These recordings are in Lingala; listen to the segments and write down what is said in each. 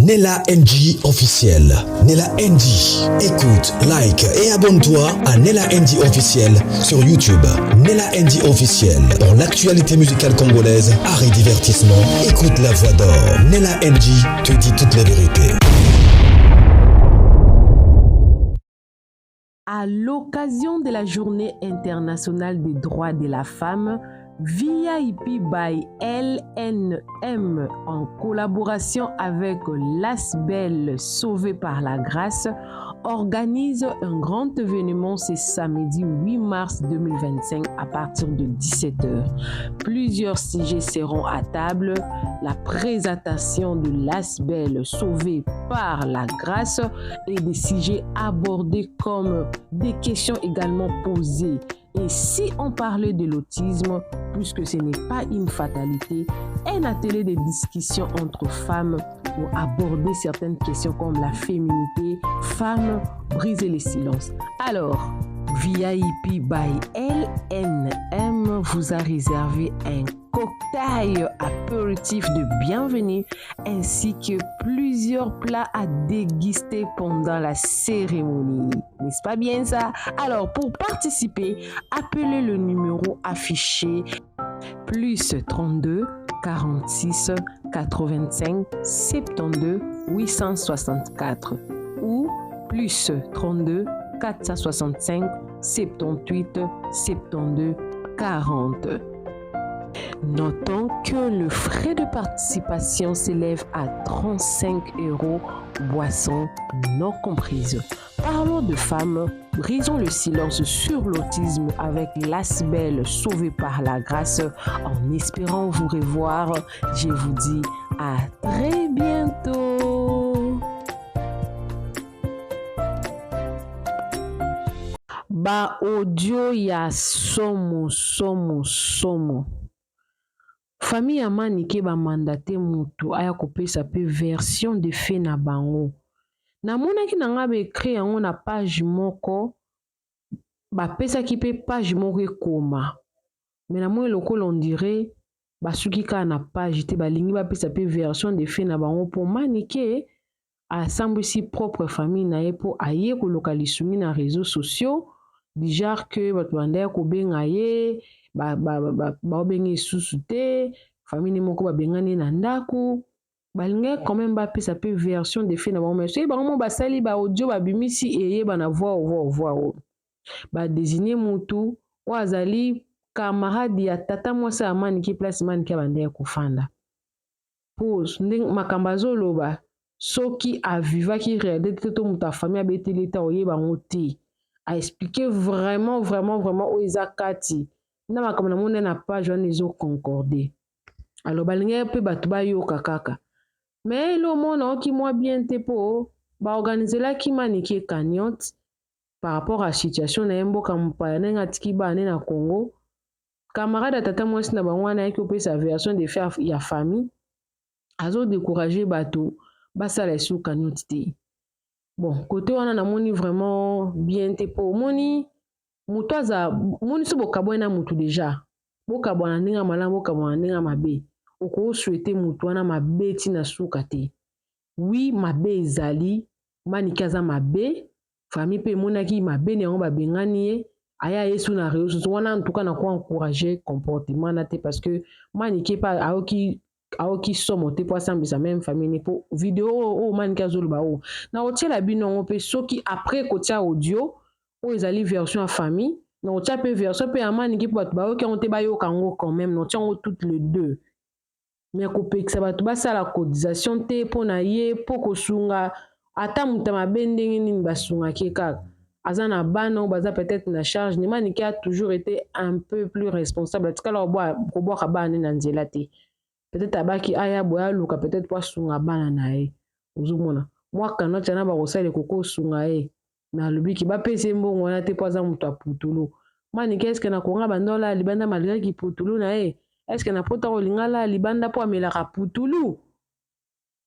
Nella NG officiel. Nella NG. Écoute, like et abonne-toi à Nella NG officiel sur YouTube. Nella NG officiel. Pour l'actualité musicale congolaise, art et divertissement, écoute la voix d'or. Nella NG te dit toute la vérité. À l'occasion de la Journée internationale des droits de la femme, VIP by LNM en collaboration avec l'Asbel Sauvé par la Grâce organise un grand événement ce samedi 8 mars 2025 à partir de 17h. Plusieurs sujets seront à table, la présentation de l'Asbel Sauvé par la Grâce et des sujets abordés comme des questions également posées. Et si on parlait de l'autisme, puisque ce n'est pas une fatalité, un atelier de discussion entre femmes pour aborder certaines questions comme la féminité, femmes, briser les silences. Alors, VIP by LNM vous a réservé un cocktail apéritif de bienvenue ainsi que plusieurs plats à déguster pendant la cérémonie. N'est-ce pas bien ça? Alors, pour participer, appelez le numéro affiché plus 32 46 85 72 864 ou plus 32 465 78 72 40. Notons que le frais de participation s'élève à 35 euros, boissons non comprises. Parlons de femmes, brisons le silence sur l'autisme avec l'Asbel sauvée par la grâce. En espérant vous revoir, je vous dis à très bientôt. Ba audio ya somo somo somo. Famille ya Manike ba mandate mutu aya kopesa pe version de fait na bango. Namonaki na nga ba ecrit yango na page moko, bapesaki pe page moko ekoma. Mais namoni lokola on dirait basuki kaka na page te, balingi bapesa pe version de fait na bango po Manike asambwisi propre famille na ye po aye koluka lisungi na reseaux sociaux du genre que bato bandaki kobenga ye baobenga lisusu te, famille ne moko babengani ye na ndaku. Balingaki quand même bapesa pe version de fait na bango, mais soki bango moko basali ba audio babimisi eyebana voix voix voix oyo ba désigner mutu oyo azali camarade ya tata mwasi ya Manike, place Manike abandaki kofanda. Po ndenge makambo azoloba, soki avivaki réalité te to moto ya famille abeteli ye te, oyeba yango te. A expliquer vraiment vraiment vraiment oyo eza kati na makambo namoni na page wana ezoconcorde. Alors balingaki mpe bato bayoka kaka, mais eloko moko nayoki mwa bien te, mpo baorganizelaki Manike cagnotte par rapport à situation na ye, mboka mopaya, ndenge atiki bana na Congo. Camarade ya tata mwasi na bango wana ayaki kopesa version de fait ya famille, azodécourage bato basala esu cagnotte te. Bon, côté wana namoni vraiment bien te, mpo omoni moto aza omoni so bokabwani na motu déjà, bokabwana ndenge ya malamu, bokabwana ndenge ya mabe, okosouhaiter motu wana mabe ntina suka te. Oui, mabe ezali, Manike aza mabe, famille mpe emonaki mabe na yango, babengani ye, aya ye su na réseau sociaux wana. En tout cas, nako encourager comportement na te, parce que Manike mpe ayoki somo te mpo asambisa même famille ne. Mpo video oyo oyo Manike azoloba oyo, na kotiela bino yango mpe soki après kotia audio oyo ezali version ya famille, na kotia mpe version mpe ya Manike mpo bato bayoki yango te, bayoka yango quand même. Na kotia yango toutes les deux, mais kopekisa bato basala cotisation te mpo na ye, mpo kosunga ata moto ya mabe ndenge nini, basungaki kaka aza na bana oyo baza peut-être na charge ne. Manike a toujours été un peu plus responsable, atikala kobwaka bana ne na nzela te. Peut-être abaki aya boye, aluka peut-être po asunga bana na ye. Ozomona mwa cagnotte wana bakosala ekoki osunga ye, mais alobiki bapesa ye mbongo wana te mpo aza moto ya putulu. Manike, est-ce na konga banda olala libanda malgré putulu na ye? Est-ce na pota kolinga alala libanda mpo amelaka putulu?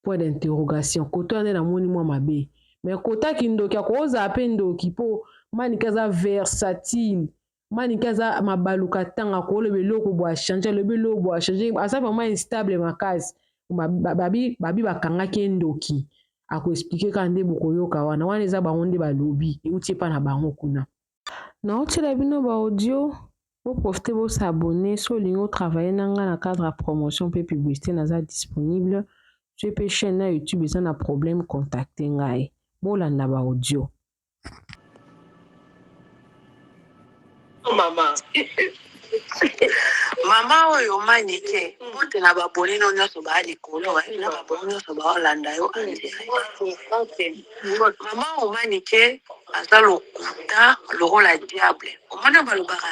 Point d'interrogation. Koto wana nde namoni mwa mabe, mais kota kindoki, akozala mpe ndoki, mpo Manike aza versatile. Manike aza mabaluka, ntango akoloba eloko boye, achange, alobi eloko boye, achange, aza vraiment instable makasi. Babi babi bakangaki ye ndoki, ako expliquer kaka nde bokoyoka wana. Wana eza bango nde balobi, euti epa na bango kuna. Naotiela bino ba audio, bo profiter bo s'abonner. Soki olingi o travailler na nga na cadre ya promotion pe publicité, naza disponible. Soki pe chaîne na YouTube eza na problème, contacter ngai. Bolanda ba audio. Mama mama oyo Manike, mbote na babone no nyonso baa likolo eh, na babone nyonso baolanda yo en direct. Mama oyo Manike aza lokuta lokola diable. Omoni balobaka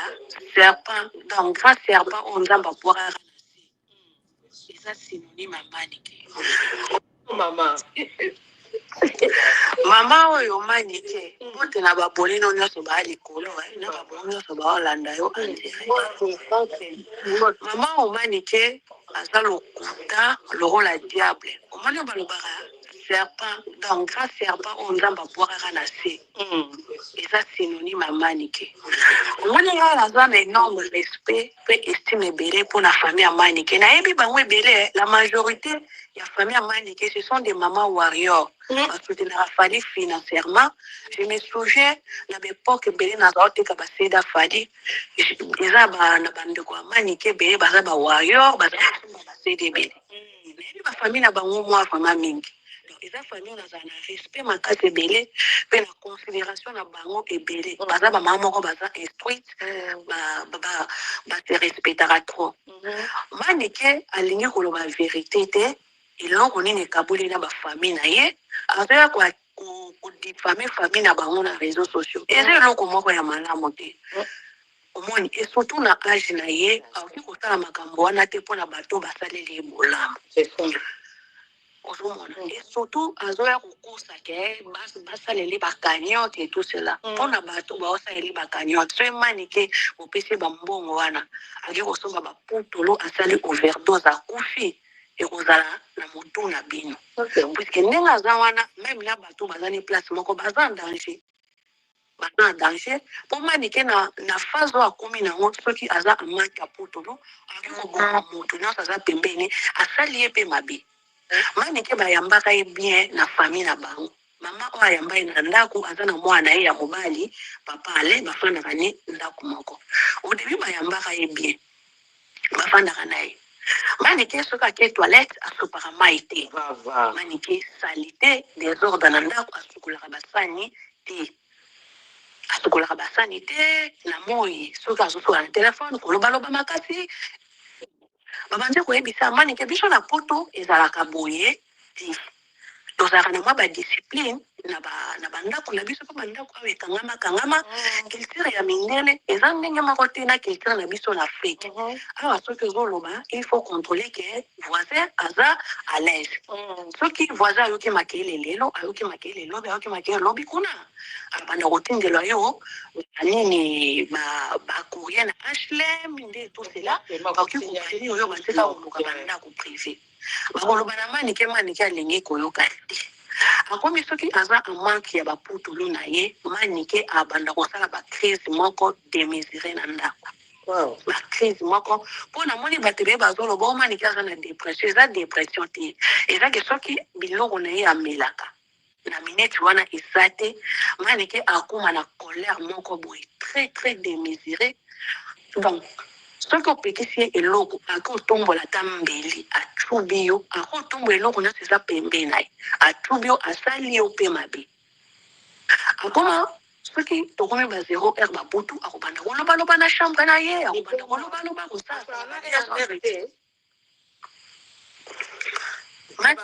serpent, donc grand serpent oyo Nzambe abwakaka na se, eza synonyme ya Manike. Mama mama oyo Manike, mbote na babone no nyonso baa likolo eh, na babone nyonso baolanda yo en direct. Mama oyo Manike aza lokuta lokola diable. Omoni balobaka serpent, donc grand serpent oyo Nzambe abwakaka na se, eza synonyme ya Manike. Omoni ngai naza na énorme respect mpe estime ebele mpona famille ya Manike. Nayebi bango ebele, la majorité ya famille ya Manike, ce sont des mamans warriors, basoutenaka Fally financièrement. Je me souviens, na baépoque ebele naza oteka baseda Fally, eza na bandeko ya Manike ebele baza bawarrior, baza kosomba basede ebele. Nayebi bafamille na bango mwa vraiment mingi. Donc eza famille oyo nazala na respect makasi ebele mpe na considération na bango ebele. Baza bamama moko baza instruite, base respectaka trop. Manike alingi koloba vérité te. Eloko nini ekaboli na bafamille na ye? Azoya kodiffamer famille na bango na réseaux sociaux, eza eloko moko ya malamu te. Omoni, et surtout na age na ye, akoki kosala makambo wana te mpona bato basaleli ye bolamu. Ozomona, et surtout azoya kokosa ke basaleli bacagnotte et tout cela. Mpona bato baosaleli bacagnotte, so Emanike opesi ye bambongo wana, akoki kosomba baputulu, asali overdose, akufi, ekozala na motu na bino, puisque ndenge aza wana, même na bato baza ni place moko, baza en danger, baza en danger. Mpo Manike na phase oyo akomi nango, soki aza amanke ya putulu, akoki koboma motu nyonso aza pembeni, asali ye mpe mabe. Manike bayambaka ye bien na famille na bango. Mama oyo ayamba ye na ndako aza na mwana na ye ya mobali, papa Alain, bafandaka ni ndako moko. Au début bayambaka ye bien, bafandaka na ye. Manike soki ake toilette, asopaka mai te. Manike saleté, désordre na ndako, asukolaka basani te, asukolaka basani te. Na moi soki azosola na telefone, kolobaloba makasi. Babandi koyebisa Manike: biso na Poto ezalaka boye te, tozalaka na mwa badiscipline na bandako na biso, mpo bandako awa ekangama kangama. Culture ya mindele eza ndenge moko te na culture na biso na Afrique. Awa soki ozoloba, il faut contrôler ke voisin aza à l'aise. Soki voisin ayoki makelele lelo, ayoki makelele lobi, ayoki makelele lobi kuna, abanda kotindela yo banini, bacourrier na HLM nde tout cela. Bakoki koprévenir oyo batika koluka bandako privé. Bakoloba na Manike, Manike alingi koyoka te. Akomi soki aza en manque ya baputulu na ye, Manike abanda kosala bacrise moko démesuré na ndako, bacrise moko. Mpo namoni bato ebele bazoloba o Manike aza na dépression. Eza dépression te, eza ke soki biloko na ye amelaka na minute wana eza te, Manike akóma na colère moko boye très très démesuré. Donc soki opekisi ye eloko, ake otombola ata mbeli, atubi yo, ake otombola eloko nyonso eza pembeni na ye, atubi yo, asali yo mpe mabe. Akoma soki tokomi ba 0 heure babutu, akobanda kolobaloba na chambre na ye, akobanda kolobaloba, kosala.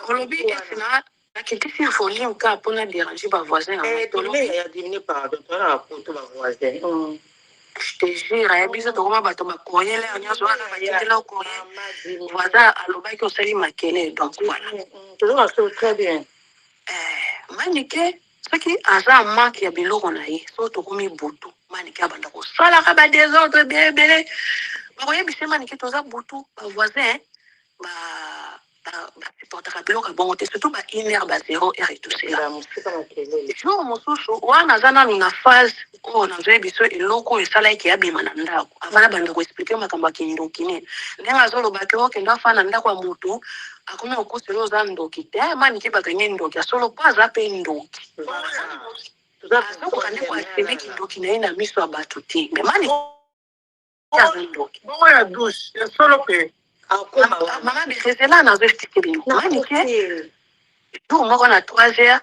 Olobi esi na nakitisi volume kaka mpona déranger bavoisin na ngai. Tolobi, je te jure, biso tokoma bato bacourrier l'heure nyonso wana, batindela courrier, voisin alobaki osali makele. Donc voilà. Très bien. Manike soki aza manque ya biloko na ye, soki tokomi butu, Manike abanda kosalaka badésordre ebele ebele. Bakoyebisa Manike toza butu, bavoisin ba Basupportaka biloko ya bongo te, surtout ba une heure, ba zéro heure et tout cela. Jour mosusu wana aza nanu na phase oyo nazoyebi biso eloko oyo esalaki abima na ndako avant abanda koexpliquer makambo ya kindoki nini, ndenge azoloba ke okende afana na ndako ya motu, akomi kokosela oza ndoki te. Manike bakangi ndoki ya solo mpo aza mpe ndoki, azokoka nde koassumer kindoki na ye na miso ya bato te. Mais Manike aza ndoki. Bongo ya douche ya solo mpe? Mama Berezela, nazo expliquer bino. Manike, jour moko na 3 heures,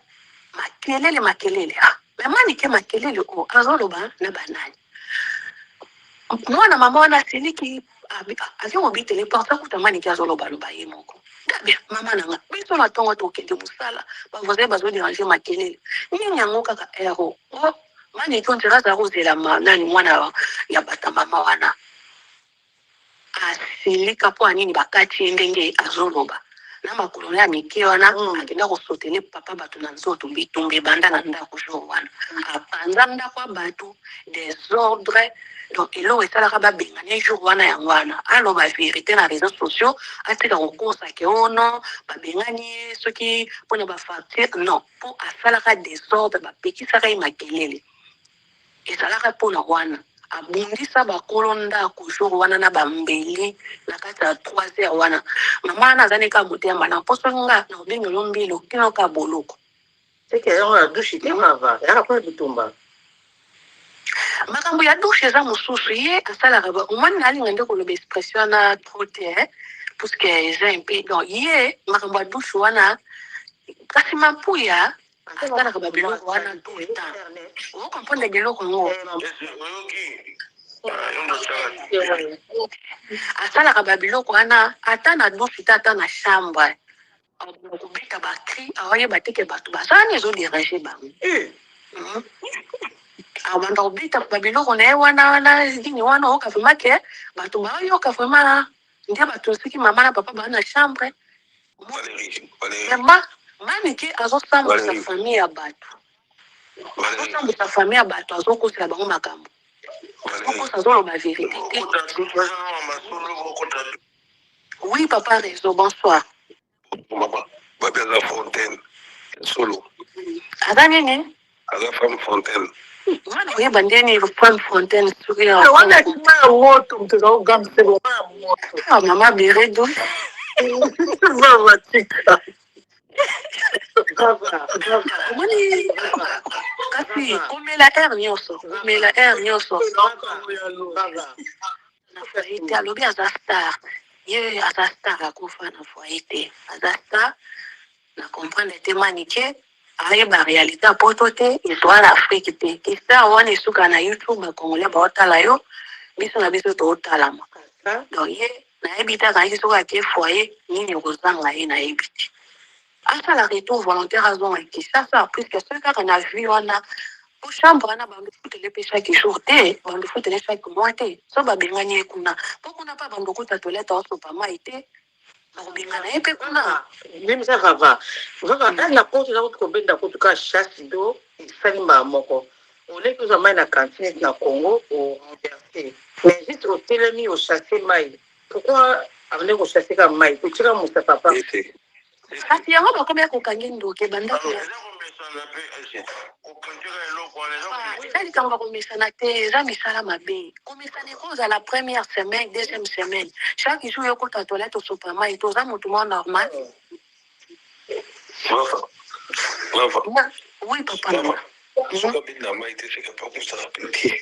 makelele, makelele. Ah, mais Manike, makelele oyo azoloba na banani? Mwana mama wana asiliki, azi kobitele porte, akuta Manike azolobaloba ye moko. Gabi, mama na nga, biso na ntongo tokende mosala, bavoisin bazodéranger, makelele nini yango kaka ero o? Manike, on dirait aza kozela nani, mwana ya bata. Mama wana asilika mpo anini? Bakati ye ndenge azoloba na makolo ya mike wana. Akenda kosotele papa bato na nzoto, bitumba ebanda na ndako. Jour wana apanza ndako ya bato, désordre. Donc eloko esalaka babengani jour wana, yango wana. Aloba vérité na réseaux sociaux, atika kokosa ke ono babengani ye soki mpona bafacture. Non, mpo asalaka désordre, bapekisaka ye makelele, ezalaka mpona wana. Abundisa bakolo ndako jour wana na bambeli na kati ya 3 heures wana. Mama wana aza neka motema na mposo, nga na obengelo mbilo kino ka boloko. Seke yango ya douche te, mava yaka mpona bitumba. Makambo ya douche eza mosusu. Ye asalaka, omoni, nalinga nde koloba expression wana trop te, puisque eza mpe. Donc ye makambo ya douche wana, kasi Mampuya asalaka babiloko wana tout le temps. Ocomprendre biloko yango, asalaka babiloko wana ata na douche te, ata na chambre, kobeta bacris, aoyeba te ke bato basala ezodéranger bango. Abanda kobeta babiloko na ye wana wana nini wana, oyoka vraiment ke bato baoyoka vraiment nde bato, soki mama na papa baa na chambre. Ma Manike azosambwisa famille ya bato, azosambwisa famille ya bato, azokosela bango makambo, azokosa, azoloba vérité te. Oui, papa Réseau, bonsoir. Mama babi aza fontaine solo. Aza nini? Aza femme fontaine. Wana oyeba ndeni femme fontaine soki Wana kima ya moto, moto eza kogamisa ma ya moto. Ah, mama Beredo. Vava, tika. Omoni, kasi komela aire nyonso, komela aire nyonso na foyer te. Alobi aza star, ye aza star, akufa na foyer te, aza star. Na comprendre te, Manike ayeba réalité ya poto te, ezwa na Afrique te. Ke star wana esuka na YouTube, bacongolais baotala yo, biso na biso tootalama. Donc ye nayebi te akangaki soki ake foyer nini ekozanga ye, nayebi te. Asala retour volontaire, azonga Kinshasa, puisque soki kaka na vie wana, po chambre wana bando futele mpe chaque jour te, bando futele chaque mois te. So babengani ye kuna, mpo kuna mpa bando okuta toilette aosopa mai te, bakobengana ye mpe kuna. Ndemisa vava, vava na poto eza kuti kobenda kutu ka chasse d'eau esali mbala moko, oleki ozwa mai na cantine na Congo, orenverse, mais juste otelemi, ochasse mai. Pourquoi abandi kochasse ka mai, kotika mosa papa? Kasi yango bakomi kokangi ndoki ebandaki. Eza likambo ya komesana te, eza misala mabe. Komesana ekozala première semaine, deuxième semaine. Chaque jour yokota toilette, osopa mai, toza motu mwa normal. Oui, papa nanga. Soki abenda mai te, seka pakosaka pe te.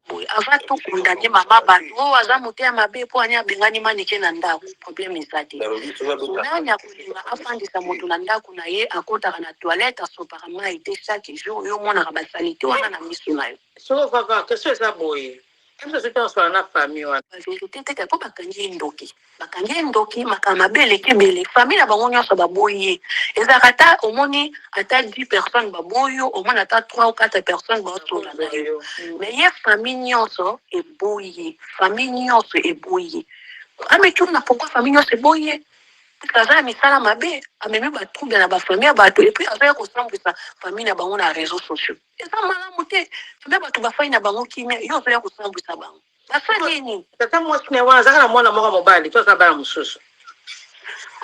Boye avant tokondane mama bato oyo aza motema mabe mpo ani abengani Manike na ndako, problème eza te. Nani akolinga afandisa moto na ndako na ye, akotaka na toilette, asopaka mai te chaque jour, yo omonaka basaleté wana na miso na yo? Soko vava, question eza boye: emso soki osala na famille wana? Bavérité te, mpo bakangi ye ndoki, bakangi ye ndoki, makambo mabe eleki ebele. Famille na bango nyonso baboyi ye. Ezalaka ata omoni ata 10 personnes baboyi yo, omoni ata 3 ou 4 personnes baosola na yo, mais ye famille nyonso eboyi ye, famille nyonso eboyi ye. Amituna pourquoi famille nyonso eboyi ye, puisque aza na misala mabe, amemi batrouble na bafamille ya bato, et puis azoya kosambwisa famille na bango na réseaux sociaux. Eza malamu te. Famille ya bato bafai na bango kimia, yo ozoya kosambwisa bango. Basali ye nini? Tata mwasi na ye wana azaka na mwana moko mobali to aza bana mosusu?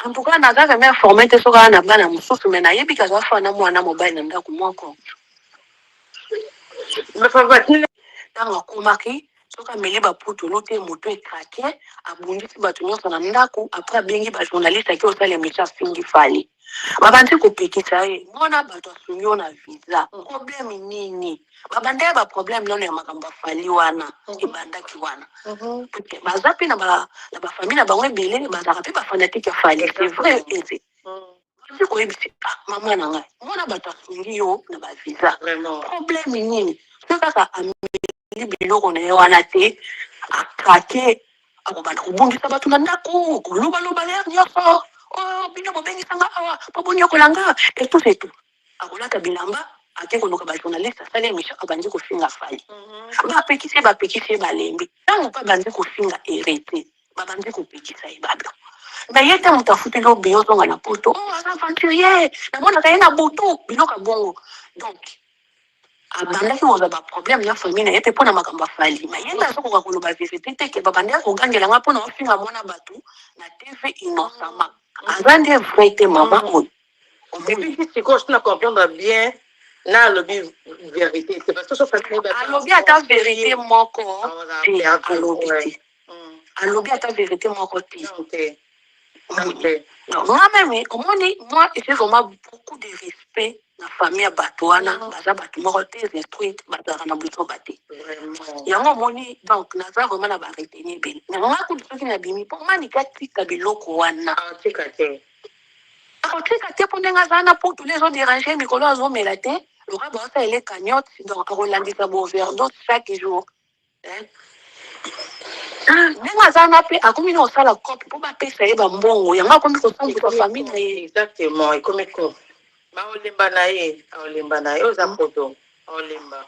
En tout cas, naza vraiment informé te soki aza na bana mosusu, mais nayebi ke aza fa na mwana mobali na ndako moko. Ntango akomaki, soki ameli baputulu te, moto ecraquer, abundisi bato nyonso na ndako. Après abengi bajournaliste, ake osala émission, afingi Fally. Babandi kopekisa ye. Mwana bato asungi yo na visa, problème nini? Babanda ya baproblème nano ya makambo ya Fally wana ebandaki wana. Baza mpe na bafamille na bango ebele, bazalaka mpe bafanatike ya Fally, c'est vrai. Eze bandi koyebisa: "Ah, mama na ngai, mwana bato asungi yo na bavisa, problème nini?" Soki kaka ameli biloko na ye wana te, acraquer, akobanda kobundisa bato na ndako, kolobaloba l'heure nyonso: "Oh, bino bobengisanga awa mpo bonyokola nga," et tout et tout. Akolata bilamba, ake koluka bajournaliste, asali émission, abandi kofinga Fally. Bapekisi ye, bapekisi ye, balembi. Ntango mpe abandi kofinga Héritier, babandi kopekisa ye. Babio me ye te, moto afuteli obe ozonga na poto. Oh, aza aventurier, namonaka ye na butu, biloko ya bongo. Donc abandaki kozwa baproblème na famille na ye mpe mpona makambo ya Fally. Ma ye nde azokoka koloba vérité te ke babandaki kogangelanga mpona ofinga mwana bato na TV innocemment. Aza nde vrai te, mama oyo. Et puis sikoyo so na comprendre bien na alobi vérité te, parce que so famille Alobi ata vérité moko te, alobi te, alobi ata vérité moko te. Nga même omoni, moi j'ai vraiment beaucoup de respect na famille ya bato wana. Baza bato moko te instruite, bazalaka na buzoba te. Yango omoni, donc naza vraiment na baretenue ebele na nga kutu. Soki nabimi mpo manika tika biloko wana, atika te. Akotika te, mpo ndenge azala na putulu ezodéranger. Mikolo azomela te, loka baosalela cagnotte, donc akolandisa booverdose chaque jour. Ndenge aza wana mpe akomi na kosala cope mpo bapesa ye bambongo. Yango akomi kosambwisa famille na ye. Exactement, ekomi cope. Baolemba na ye, aolemba na ye. Oza poto, aolemba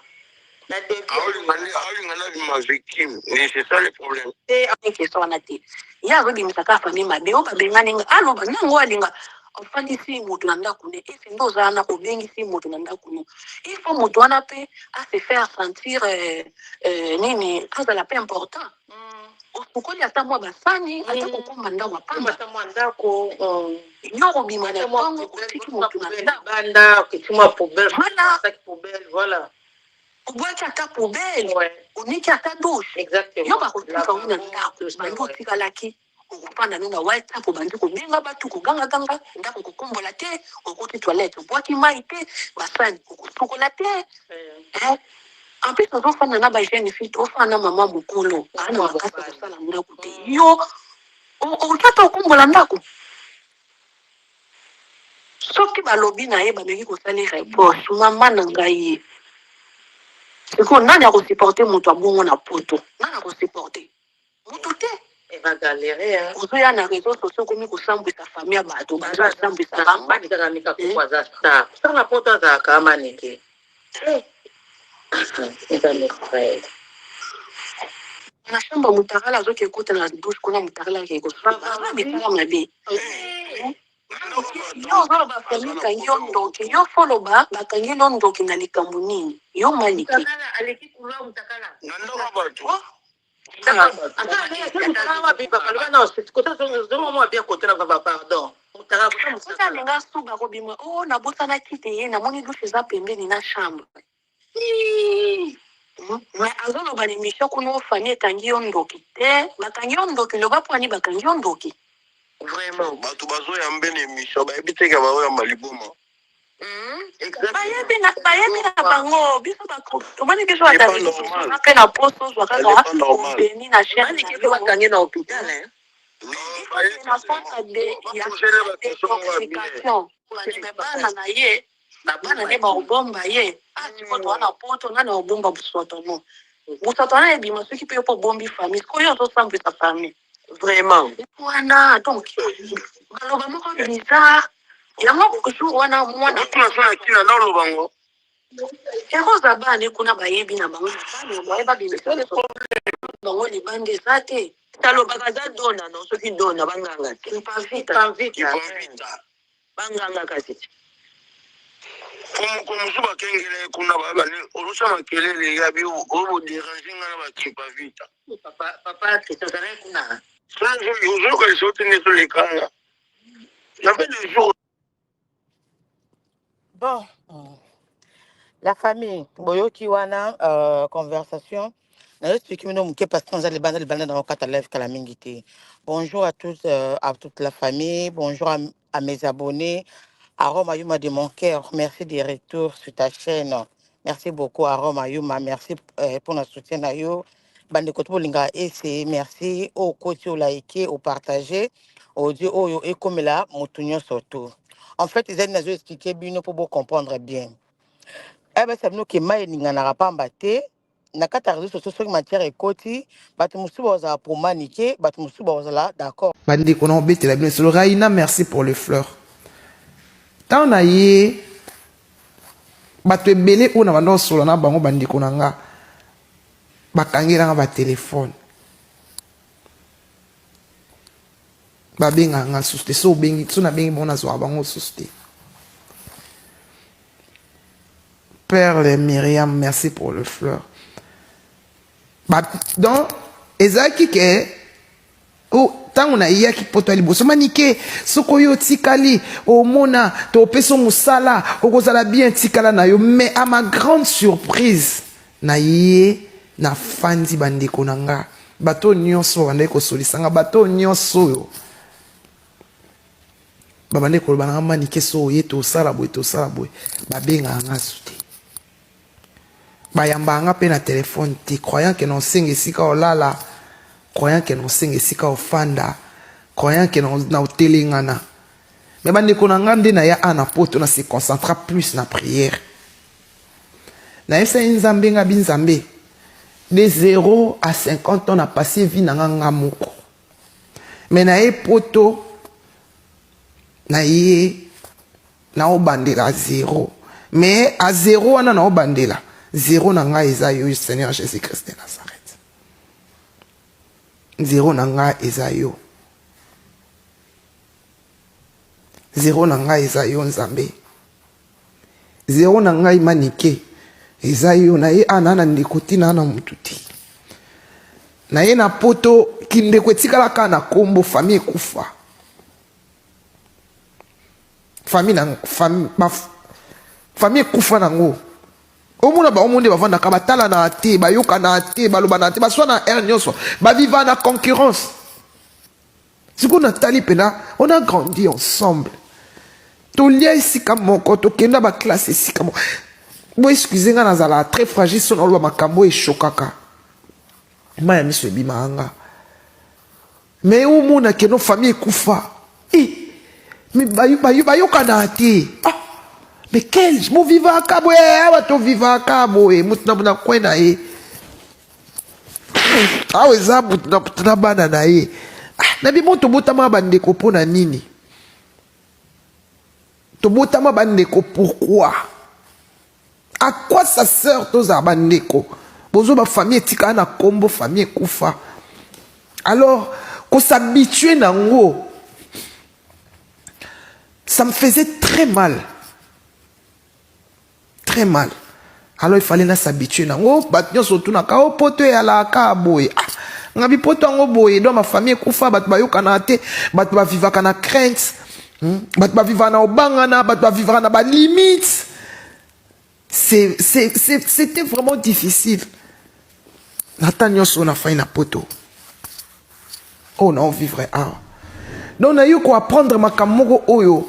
na début. Aolinga nabima victime, mais c'est ça le problème. Te. Question wana te. Ye azobimisa kaka famille mabe oyo babengani nga. Aloba nango, alinga ofandisi moto na ndako ne esi nde oza wana, obengisi moto na ndako no. Il faut moto wana mpe ase faire sentir nini, azala mpe important. Osukoli ata mwa basani, ata kokoma ndako apamba. Ata mwa ndako. Yo kobima na ntongo, otiki moto na ndako. Banda okiti mwa poubelle. Voilà. Sac poubelle, voilà. Obwaki ata poubelle, oniki ata douche. Yo bakotika yo na ndako, bandi otikalaki okofanda no na WhatsApp, obandi kobenga bato, kogangaganga. Ndako kokombola te, okoti toilette, obwaki mai te, basani okosukola te. Eh, en plus ozofanda na bajeune fille, ofanda na mama mokolo aa na makasi ya kosala ndako te. Yo okoki ata okombola ndako? Soki balobi na ye, bameki kosala reproche, mama na ngai ye sikoyo, nani akosupporter moto abongo na poto? Nani akosupporter moto te? Eva galère, hein. Ozoya na réseau sociaux, okomi kosambwisa famille ya bato, baza kosambwisa bango. Banikaka nika koko aza star, star na poto azalaka maneke. Eza frère. Na chambre, motakala azoki ekota na douche kuna, motakala akei kosuba. Aza misala mabe. Yo ozoloba famille ekangi yo ndoki. Yo foloba bakangi yo ndoki na likambo nini, yo Manike? Mutakala aleki couloir, mutakala. Na ndako bato. Pardon, mutakala. Soki alinga suba, kobima o nabosanaki te, ye namoni douche eza pembeni na chambre. Mais azoloba na émission kuna o famille ekangi yo ndoki te. Bakangi yo ndoki, loba mpo ani bakangi yo ndoki. Vraiment. Bato bazoyamba na émission, bayebi te ke baoyamba liboma. Bayebi na bango. Biso tomoni biso ata mpe na poso ozwa kaka obeni na chaîne. Bakangi na hôpital. Na centre de ya détoxication. Bana na ye, bana nde bakobomba ye. Ah, sikoyo toza na poto, nani akobomba busoto? No busoto wana ebima soki mpe yo mpo obombi famille. Sikoyo ozosambwisa famille. Vraiment. Wana donc baloba moko bizarre. Yango jour wana mwana Otuna so na ntina naoloba ngo. Eroza, bana kuna bayebi na bango, bana baye babimisa bango libanda eza te. Talobaka aza dona no, soki dona banganga te. Mpavita. Ipavita. Banganga kasi te. Po moko mosusu bakengela ye kuna, bayebani ozosala makelele ya bi oyo bodéranger nga na bakipavita. Papa, papa Christian ozalaki kuna. Ozoyoka liso te nde ezolekanga. Il y avait des jours Bon, la famille, boyoki wana euh, conversation. Na expliquer bino moke parce que naza libanda libanda na okata live kala mingi te. Bonjour à tous, euh, à toute la famille, bonjour à, à mes abonnés. Aroma Yuma de mon cœur, merci des retours sur ta chaîne. Merci beaucoup Aroma Yuma, merci euh, pour notre soutien na yo. Bandeko to bolinga ese, merci okoti olaike, opartage, audio oyo ekomela motu nyonso to. En fait, ezali nazo expliquer bino po bo comprendre bien. Ayebisa bino ke mai eninganaka pamba te na kati ya réseaux sociaux soki matière ekoti bato mosusu bakozala pour manike bato mosusu bakozala d'accord Bandeko na obetela bino solo Raina merci pour le fleur. Tant na ye bato ebele oyo na banda osola na bango bandeko na nga bakangela nga ba telefone babengaka nga susu te so obengi so nabengi bango nazwaka bango susu te perle miriam merci pour le fleur ba, donc ezalaki ke ntango nayaki poto ya liboso manike soki oyo otikali omona topesa mosala okozala bien tikala na yo mais à ma grande surprise na ye nafandi bandeko na nga Bato oyo nyonso babandaki kosolisa nga, bato oyo nyonso oyo babandaki koloba na nga manike so oye tosala boye tosala boye, babengaka nga su te, bayambaka nga mpe na telefone te, croyant ke na osenga esika olala, croyant ke na osenga esika ofanda, croyant ke na otelengana. Me bandeko na nga nde naya a na poto na se concentra plus na prière. Nayebisaki Nzambe nga bi Nzambe de 0 à 50 ans na passe vie na nga nga moko mais naye poto naye naobandela zero mais a zero wana naobandela zero na ngai eza yo Seigneur Jésus Christ de Nazareth zero na ngai eza yo zero na ngai eza yo Nzambe Zero na ngai manike eza yo na ye ana na ndeko te na na mutu te na ye na poto kindeko etikala kaka na kombo famille ekufa famille na famille ba famille ekufa nango omona bango nde bavandaka batalana te bayokana te balobana te baswana heure nyonso baviva na concurrence Sikoyo natali pena on a grandi ensemble tolia esika moko tokenda ba classe esika moko bo excuse nga nazala très fragile so naloba makambo oyo eshokaka mai ya miso ebimaka nga mais omona keno famille ekufa eh, mais bayokana te ah, mais quel bovivaka boye awa tovivaka boye moto na coin na ye awa eza moto na moto na bana na ye ah, na bimo tobotama bandeko mpo na nini tobotama bandeko pourquoi à quoi ça sert tozala bandeko bozo bafamille etikala na kombo famille ekufa alors kosabitue nango ça me faisait très mal très mal alors il fallait na s'habituer nango bato nyonso otunaka o oh, poto eyalaka boye ah ngabi poto yango boye donc bafamille ekufa bato bayokanaka te bato bavivaka na crainte hmm? bato bavivaka na obangana bato bavivaka na balimite c'était vraiment difficile na ntango nyonso oyo nafai na poto oyo nao vivre awa donc naye koapprendre makambo moko oyo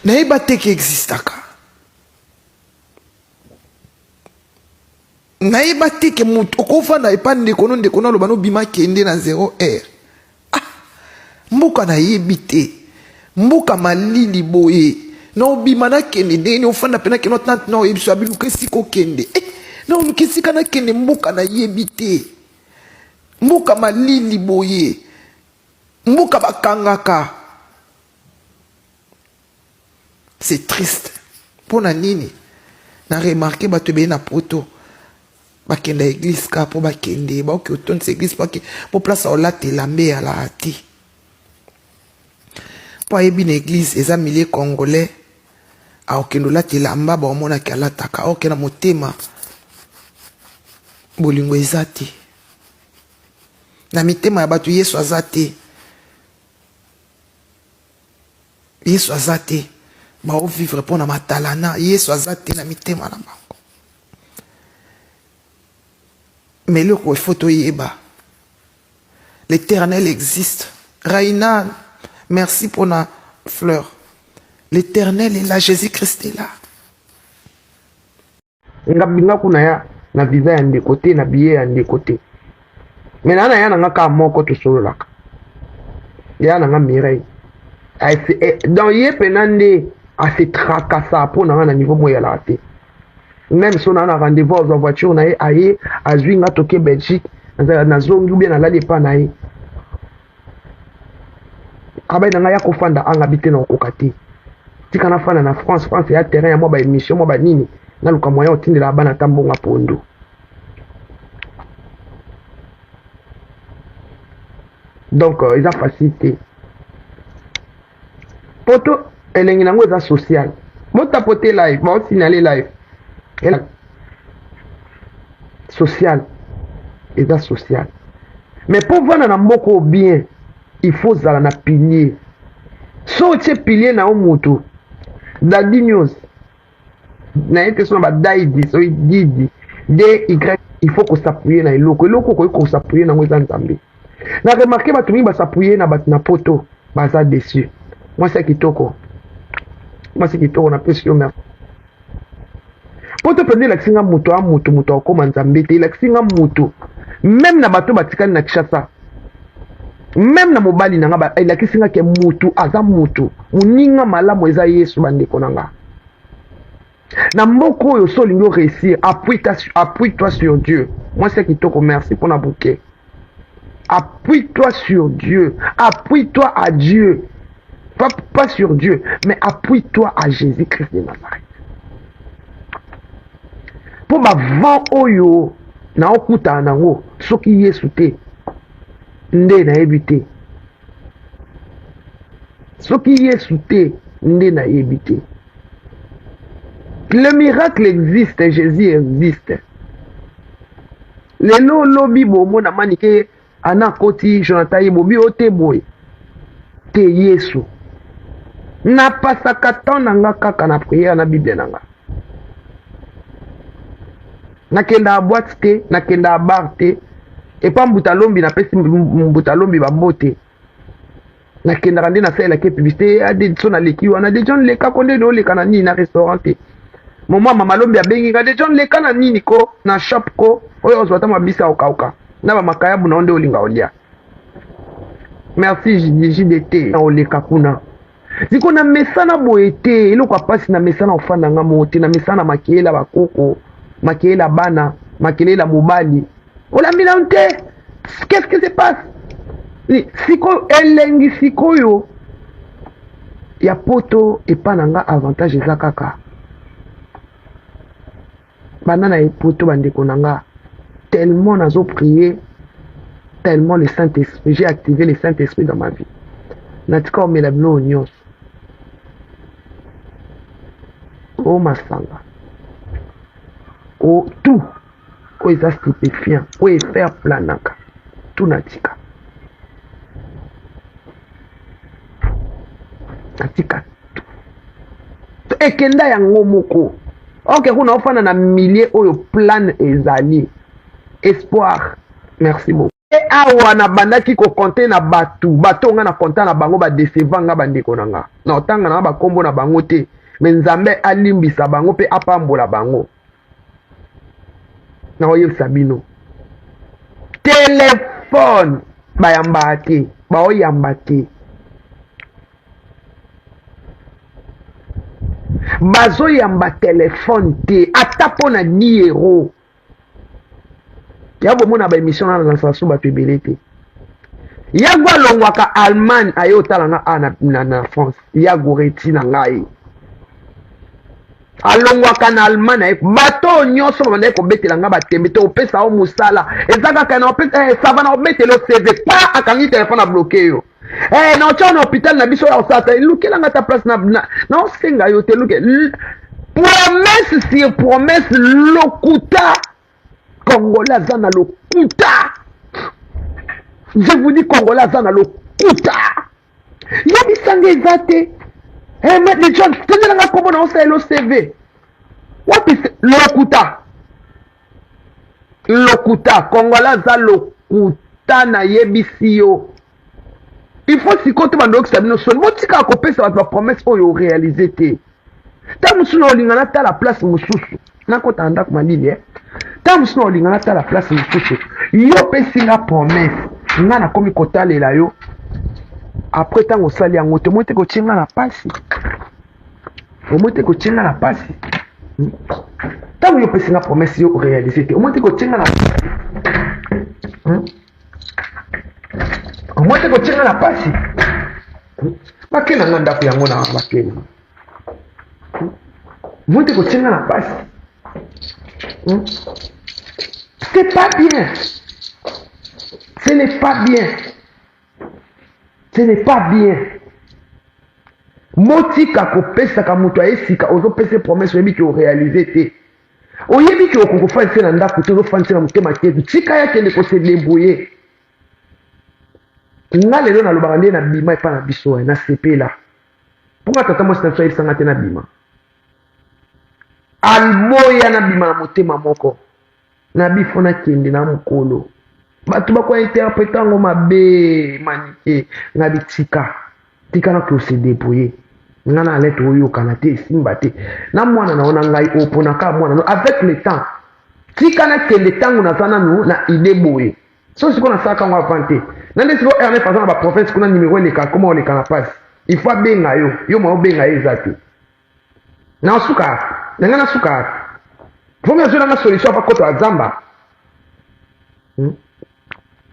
nayeba te ke existaka nayeba te ke moto okofanda epa ndeko no ndeko no aloba nobima kende na zero heure ah mboka nayebi te mboka malili boye na obima nakende ndenge nini ofanda mpe nakende tante na oyebi so abiluka esika okende eh, na oluka esika nakende mboka nayebi te mboka malili boye mboka bakangaka c'est triste mpo na nini na remarke bato ebele na poto bakenda eglise kaka mpo bakende baoki otondisa eglise mpo place aolata elamba eyalaka te mpo ayebi na eglise eza milieu congolais akokende olata elamba baomonaki alataka oke na motema bolingo eza te na mitema ya bato yesu aza te. Yesu aza te. Bao vivre mpo na matalana. Yesu aza te na mitema na bango. Mais eloko il faut toyeba, L'Eternel existe. Raina, merci pour la fleur. L'Eternel est là, Jésus-Christ est là. Nga nga kuna ya na visa ya ndeko te na billet ya ndeko te mais na na ya na nga kaka moko tosololaka ya na nga Mireille eh, donc ye pena nde ase tracassa mpo na nga na niveau moko eyalaka te meme so naa na rendez-vous azwa voiture na ye aye azwi nga toke Belgique nazongi ou bien nalali epa na ye abai na ngai ya kofanda anga bi te na okoka te tika nafanda na France France ya terrain ya mwa ba émission mwa banini naluka moyen otindela bana ata mbongo ya pondu donc euh, eza facile te poto elengi nango eza social botapote live baosignale live social eza social mais mpo ovanda na mboka oyo bien il faut ozala na pilier so otie pilier na yo motu dadi news na ye te so na badaidi soki didi d y il faut kosappuye na eloko eloko okoki kosappuye nango eza nzambe na remarke bato mingi basappuye na bato na poto baza deçu mwasi ya kitoko mwasi kitoko napesi yo merci poto mpenza elakisi nga moto a moto moto akokoma nzambe te elakisi nga moto meme na bato batikali na kinshasa meme na mobali na nga elakisi nga ke motu aza motu moninga malamu eza yesu bandeko na nga na mboka oyo so olingi oréussir appuie toi sur dieu mwasi ya kitoko merci mpona bouquet appuie toi sur dieu appuie toi à dieu pas, pas sur dieu mais appuie toi à jésus christ de nazareth mpo bavent oyo naokutana nango soki yesu te nde nayebi te soki yesu te nde nayebi te le miracle existe jésus existe lelo lobi bomona manike ana akoti jonathan ye bobi o te boye te yesu napasaka temps na nga kaka na priere na bible na nga nakendaka boite te nakendaka bar te epa mbuta lombi napesi mbuta lombi bambote nakendaka nde nasalelaki publicité ade so naleki wana de john leka ko nde oleka na nini na restaurant te moma mama lombi abengi nga de john leka na nini ko na shop ko oyo ozwa ata mabisa okauka na bamakayabu na yo nde olinga olia merci jdt na oleka kuna siko na mesana boye te eloko ya mpasi na mesana ofanda nga moko te na mesana makelela bakoko makelela bana makelela mobali olambi nanu te qu'est-ce que se passe sikoyo elengi sikoyo ya poto epa na nga avantage eza kaka banda na poto bandeko na nga tellement nazo prier tellement le saint esprit j'ai activé le saint esprit dans ma vie natika omela biloko nyonso o masanga o tout oyo eza stupéfiant oyo efaire planaka tout natika natika tout ekenda yango moko oke kuna ofanda na milieu oyo plan ezali espoir merci beaucoup e awa nabandaki kokonte na bato bato nga na konta na bango badeseva nga bandeko na nga na otanga na nga bakombo na bango te me nzambe alimbisa bango mpe apambola bango nakoyebisa bino telefone bayambaka te baoyamba te bazoyamba telefone te ata mpo na 10 euro ya bomona ba émission na na so bato ebele te yago alongwaka allemagne aye otala nga a na, na, na france yago reti na ngai alongwaka na allemagne aye bato oyo nyonso babandaki kobetela nga batembe te opesa yo mosala eza kaka na opesa eh, sava na obetela yo cv pa akangi telefone abloke yo eh, na otya na hôpital na biso ya kosala te lukela nga ta place naosenga yo te luke promesse sur promesse lokuta congolais aza na lokuta je vous dis congolais aza na lokuta yebisanga eza te. Hey, Maître John, tindela nga kombo na osalela CV. Wapi lokuta? Lokuta, Congolais aza lokuta nayebisi yo. Il faut sikoyo to banda oyokisa bino soni. Botikaka kopesa bato ba promesse oyo orealize te. Ntango mosusu na olinga natala place mosusu. Nakota na ndako malili eh. Ntango mosusu na olinga natala place mosusu. Yo opesi nga promesse. Nga nakomi kotalela yo. Après ntango osali yango te, omoni te kotie nga na pasi. Omoni te kotie nga na pasi. Ntango yo opesi nga promesse yo orealize te, omoni te kotie nga na pasi. Omoni te kotie nga na pasi. Bake na nga ndako yango na bake na. Omoni te kotie nga na pasi. C'est pas bien. Ce n'est pas bien. Ce n'est pas bien. Motika kopesaka moto ya esika ozopesa promesse oyebi ke orealize te. Oyebi ke okoki kofandisa na ndako te, ozofandisa na motema te. Tika ye akende kose debrouiller. Nga lelo nalobaka nde nabima epa na biso eh, nasepela. Mpo nga tata mwasi na biso ayebisa nga te nabima. Alboya nabima na motema moko. Na bifo nakende na mokolo. Bato bako interprete yango mabe manike. Nga bitika. Tika na kose debrouiller. Nga na Alain toyokana te esimba te. Na mwana na yo na ngai opona kaka mwana no avec le temps. Tika nakende ntango naza nanu na idee boye. So sikoyo nasalaka yango avant te. Na nde sikoyo R9 aza na ba province kuna numero eleka koma oleka na pasi. Il faut abenga yo. Yo mwa obenga ye eza te. Na suka na ngai nasuka. Vomi azwela nga solution apa kota ya zamba.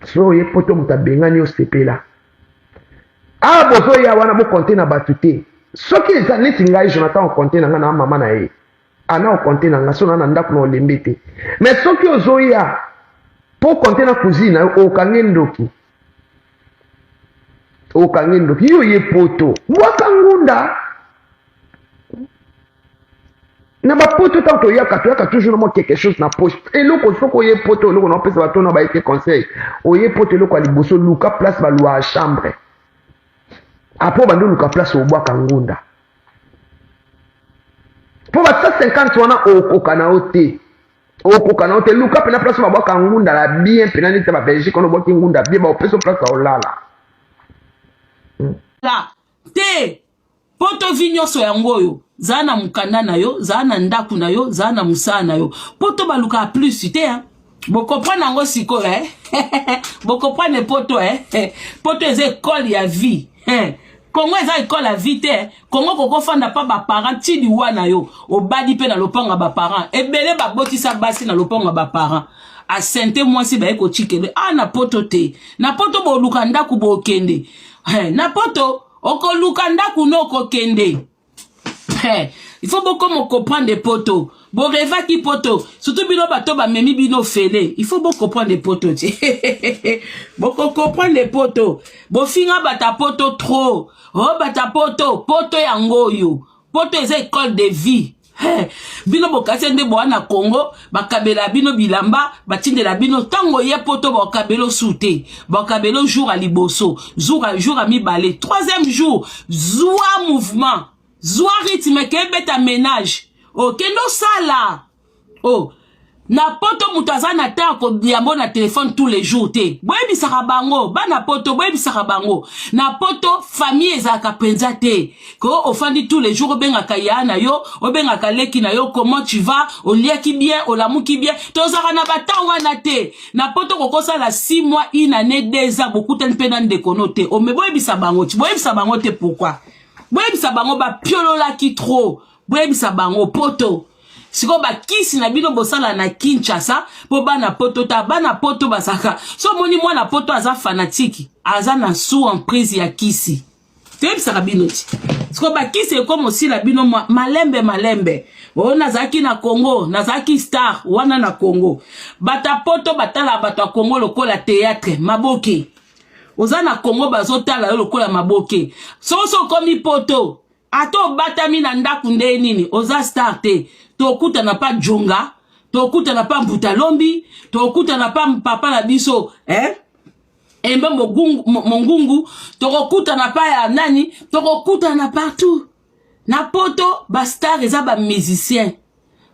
So oye poto moto abengani yo sepela. Awa bozoya wana bokonte na bato te. Soki eza neti ngai Jonathan okonte na ngai na mama na ye. Ana okonte na ngai so na na ndako na olembe te. Mais soki ozoya po okonte na cousine na yo okange ndoki. Okange ndoki. Yo ye poto. Bwaka ngunda. Na bapoto ntango toyaka toyaka toujours na mwa quelque chose na poche. Eloko soki oye poto eloko na opesa bato na baye te conseil. Oye poto eloko ya liboso luka place baluaka chambre. Après obandi oluka place obwaka ngunda. Po ba 150 wana okoka na yo te. Okoka na yo te. Luka pena place babwaka ngunda la bien pena neti ba Belgique wana obwaki ngunda bien ba opesa place ya olala. La te poto vi nyonso yango oyo zala na mokanda na yo zala na ndako na yo zala na mosala na yo poto balukaka plus te hein? Bokoprendre yango sikoyo eh? Bokoprendre poto eh? Poto eza ekole ya vie eh? Kongo eza ekole ya vie te. Kongo kokofanda pa baparent ti liwa na yo obadi mpe na lopango ya baparent ebele babotisa basi na lopango ya baparent asente mwasi baye kotikele a ah, na poto te na poto boluka ndako bokende eh, na poto okoluka ndako no okokende eh, il faut bokoma comprendre poto borevaki poto surtout bino bato bamemi bino fele il faut bocomprendre poto te bokocomprendre poto bofinga bata poto trop o oh, bata poto poto yango oyo poto eza école de vie Hey, bino bokasi nde boa na Congo bakabela bino bilamba batindela bino ntango ye poto bakabelo su te bakabelo jour ya liboso jour ya mibale troisième jour zwa mouvement zwa rythme kebeta ménage okende oh, osala oh na poto moto aza na temps koyambo na telefone tous les jours te boyebisaka bango bana poto boyebisaka bango na poto famille ezalaka mpenza te ko ofandi tous les jours obengaka ya na yo obengaka leki na yo comment tu vas oliaki bien olamuki bien tozalaka na batemps wana te na poto kokosala 6 mois une année 2 ans bokutani mpe na ndeko no te ome boyebisa bango ti boyebisa bango te pourquoi boyebisa bango bapiololaki trop boyebisa bango poto sikoyo bakisi na bino bosala na Kinshasa po bana poto ta bana poto bazalaka so omoni mwana poto aza fanatike aza na sous emprise ya kisi toyebisaka bino ti sikoyo bakisi ekoma osila bino malembe malembe oyo nazalaki na Congo nazalaki star wana na Congo bata poto batala bato ya Congo lokola théâtre maboke oza na Congo bazotala yo lokola maboke soki so okomi poto Ata obatami na ndaku nde nini oza star te tokutana pa djonga tokutana pa mbuta lombi tokutana pa papa na biso eh? embe mongungu tokokutana pa ya nani tokokutana partout. Na poto ba star eza ba musicien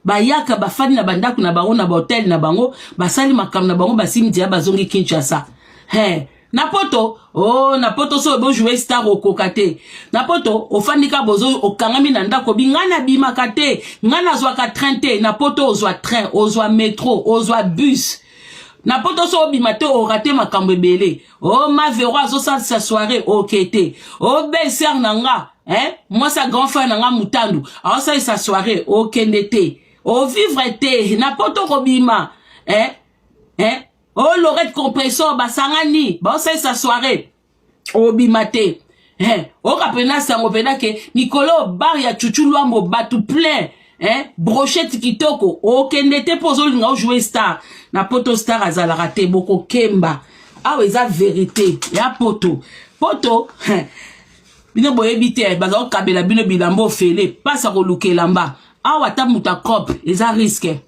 bayaka bafandi na bandako na bango na bahotel na bango basali makambo na bango basimi deja bazongi Kinshasa. He, na poto oh, na poto soki bojoue star okoka te. Na poto ofandi ka bozo okangami na ndako bi ngai nabimaka te, ngai nazwaka train te. Na poto ozwa train, ozwa metro, ozwa bus. Na poto soki obima te orate makambo ebele. Oh, ma Vero azosalisa soirée oke te. Oh, belle sœur na nga hein, mwasi ya grand frère na nga mutandu aosalisa soirée okende te, ovivre te. Na poto kobima hein, hein. Oh, Lorette compressor basangani baosalisa soirée obima te hein. Oka pena sango pena ke mikolo bar ya Chuchu Lwambo bato plein hein, brochette kitoko okende te mpo ozolinga ojouer star. Na poto star azalaka te, bokokemba. Awa eza vérité ya poto. Poto hein, bino boyebi te, baza kokabela bino bilamba ofele, mpasi ya koluka elamba awa. Ata moto acope eza risque,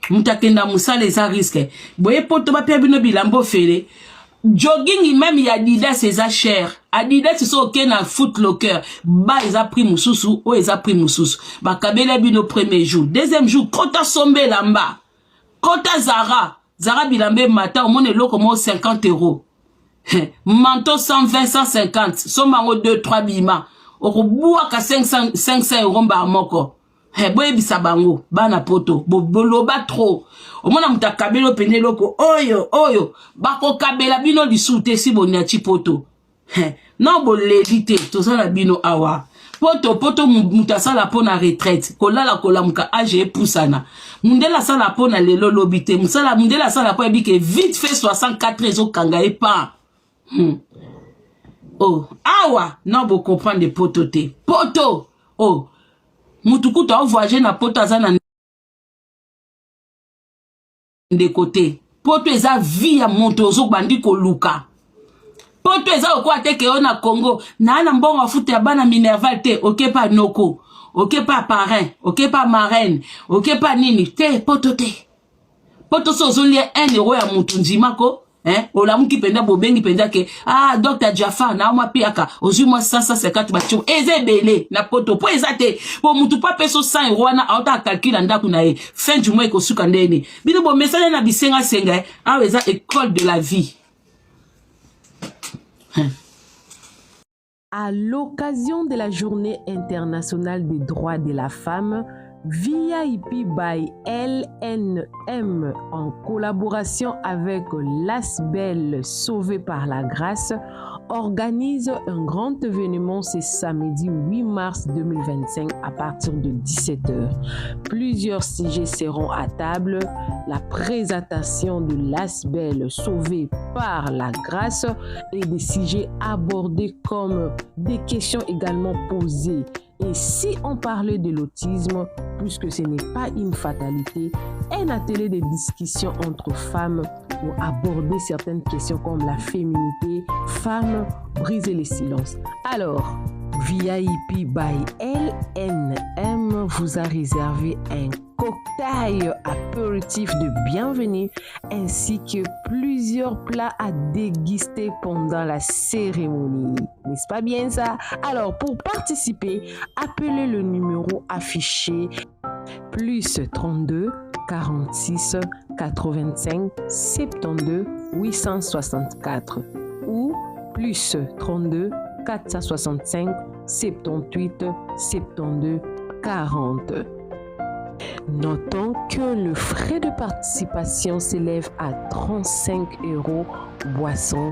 moto akenda mosala eza risque. Boye poto bapia bino bilamba ofele, jogging même ya Adidas eza cher. Adidas so oke na Foot Locker ba eza prix mosusu, oyo eza prix mosusu. Bakabela bino premier jour, deuxième jour kota somba elamba, kota Zara. Zara bilamba emata, omona eloko moko 50 euro, manteau 120, 150, somba yango 2 3 bima okobwaka 500, 500 euro mbala moko. He, boyebisa bango bana poto boloba trop. Omona moto akabeli oyo pene eloko oyo oyo bakokabela bino lisusu te si boniati poto. He, non, boleli te, toza na bino awa. Poto, poto moto asala mpo na retraite, kolala kolamuka, age epusana. Mundele asala mpo na lelo lobi te. Mosala mundele asala mpo ayebi ke vite fait 64 ezokanga ye pa. Oh, awa non, bocomprendre poto te. Poto oh, mutu kutu aovoyage na poto aza na ndeko te. Poto eza vie ya moto ozobandi koluka. Poto eza lokola te ke yo na Congo naa na mbongo afuta ya bana minerval te, oke pa noko, oke pa parrain, oke pa marraine, oke pa nini te. Poto te. Poto so ozolia 1 euro ya motu, ndimako eh, olamuki mpenza, bobengi mpenza ke ah, Dr Jafar na mwa piaka ozwi mwa 150 batio eza ebele na poto mpo eza te po mutu mpo apesa 100 euro wana aota acalcule ndako na ye fin du mois ekosuka ndeni. Bino bomesana na bisengasenga. Awa eza école de la vie, hein. À l'occasion de la Journée internationale des droits de la femme, VIP by LNM, en collaboration avec l'ASBL Sauvée par la Grâce, organise un grand événement ce samedi 8 mars 2025 à partir de 17h. Plusieurs sujets seront à table. La présentation de l'ASBL Sauvée par la Grâce et des sujets abordés comme des questions également posées. Et si on parlait de l'autisme, puisque ce n'est pas une fatalité, un atelier de discussion entre femmes pour aborder certaines questions comme la féminité, femmes, briser les silences. Alors, VIP by LNM vous a réservé un cocktail apéritif de bienvenue ainsi que plusieurs plats à déguster pendant la cérémonie. N'est-ce pas bien ça? Alors, pour participer, appelez le numéro affiché plus 32 46 85 72 864 ou plus 32 465 78 72 40. Notons que le frais de participation s'élève à 35 euros, boissons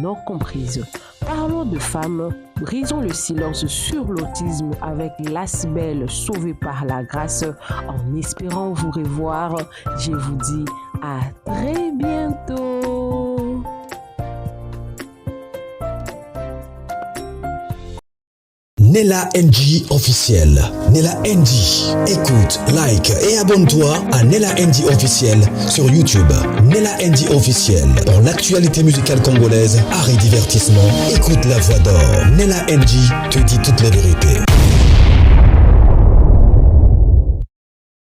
non comprises. Parlons de femmes, brisons le silence sur l'autisme avec l'ASBL Sauvée par la Grâce. En espérant vous revoir, je vous dis à très bientôt. Nella NG officiel. Nella NG. Écoute, like et abonne-toi à Nella NG officiel sur YouTube. Nella NG officiel. Pour l'actualité musicale congolaise, art et divertissement, écoute la voix d'or. Nella NG te dit toute la vérité.